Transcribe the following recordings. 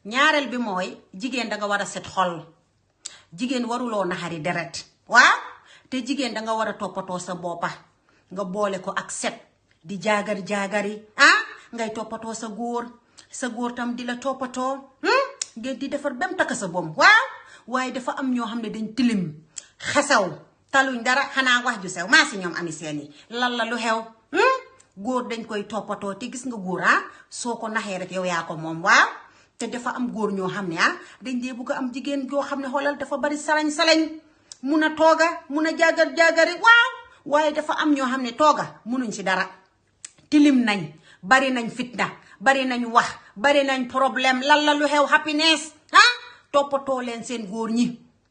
ñaareel bi mooy jigéen danga war a set xol jigéen waruloo naxari deret waaw te jigéen danga war a toppatoo sa boppa nga boole ko ak set di jaagari ngay toppatoo sa góor tam di la toppatoo ngeen di defar bem takk sa bom waaw waaye dafa am ñoo xam ne dañ tilim xesaw taluñ dara xanaa wax ju sew maa si ñoom ami seen yi lan la lu xew góor dañ koy toppatoo te gis nga góor soo ko naxee rek yow yaa ko moom waaw te dafa am góor ñoo xam ne dañ dee bugg a am jigéen joo xam ne xoolal dafa bari salañ mun a tooga mun a jaagari waaw waaye dafa am ñoo xam ne tooga munuñ si dara tilim nañ bari nañ fitna bari nañ wax bari nañ problème lan la lu xew happiness toppatoo leen seen góor ñi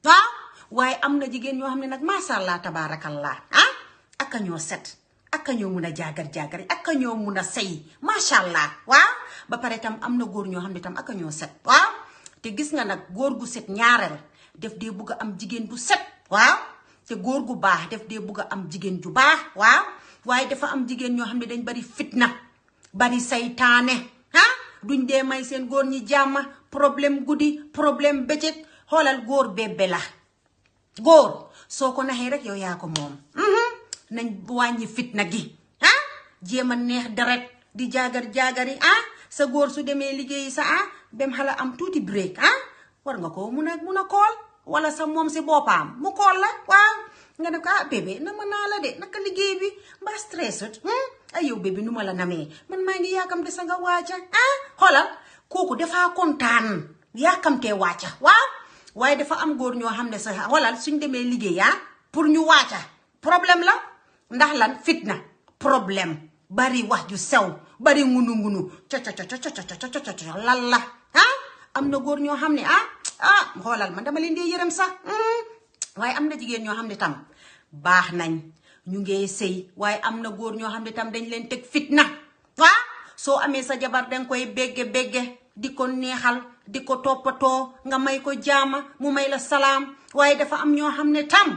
waaw waaye am na jigéen ñoo xam ne nag macha allah tabaarakallah aka ñoo set aka ñoo mun a jaagari aka ñoo mun a sëy macha allah waaw ba pare tam am na góor ñoo xam ne tam aka ñoo set waaw te gis nga nag góor gu set ñaareel def dee bugg a am jigéen bu set waaw te góor gu baax def dee bugg a am jigéen ju baax waaw waaye dafa am jigéen ñoo xam ne dañ bari fitna bari saytaane duñ dee may seen góor ñi jàmm problème guddi problème bëccëg xoolal góor bébé la góor soo ko naxee rek yow yaa ko moom nañ wàññi fitna gi jéem a neex deret di jaagari sa góor su demee liggéeyi sa bem xala am tuuti break war nga ko mun a kool wala sa moom si boppam mu kool la waaw nga ne ko bébé na ma naa la de naka liggéey bi mbaa stressut ay yow bébé nu ma la namee man maa ngi yaakamte sa nga waaca xoolal kooku dafaa kontaan yaakamtee waaca waaw waaye dafa am góor ñoo xam ne sa xoolal suñ demee liggéey pour ñu waaca problème la ndax lan fitna problème bari wax ju sew bari ngunu co lan la am na góor ñoo xam ne xoolal man dama leen dee yërëm sax waaye am na jigéen ñoo xam ne tam baax nañ ñu ngee sëy waaye am na góor ñoo xam ne tam dañ leen teg fitna soo amee sa jabar danga koy bégge di ko neexal di ko toppatoo nga may ko jaama mu may la salaam waaye dafa am ñoo xam ne tam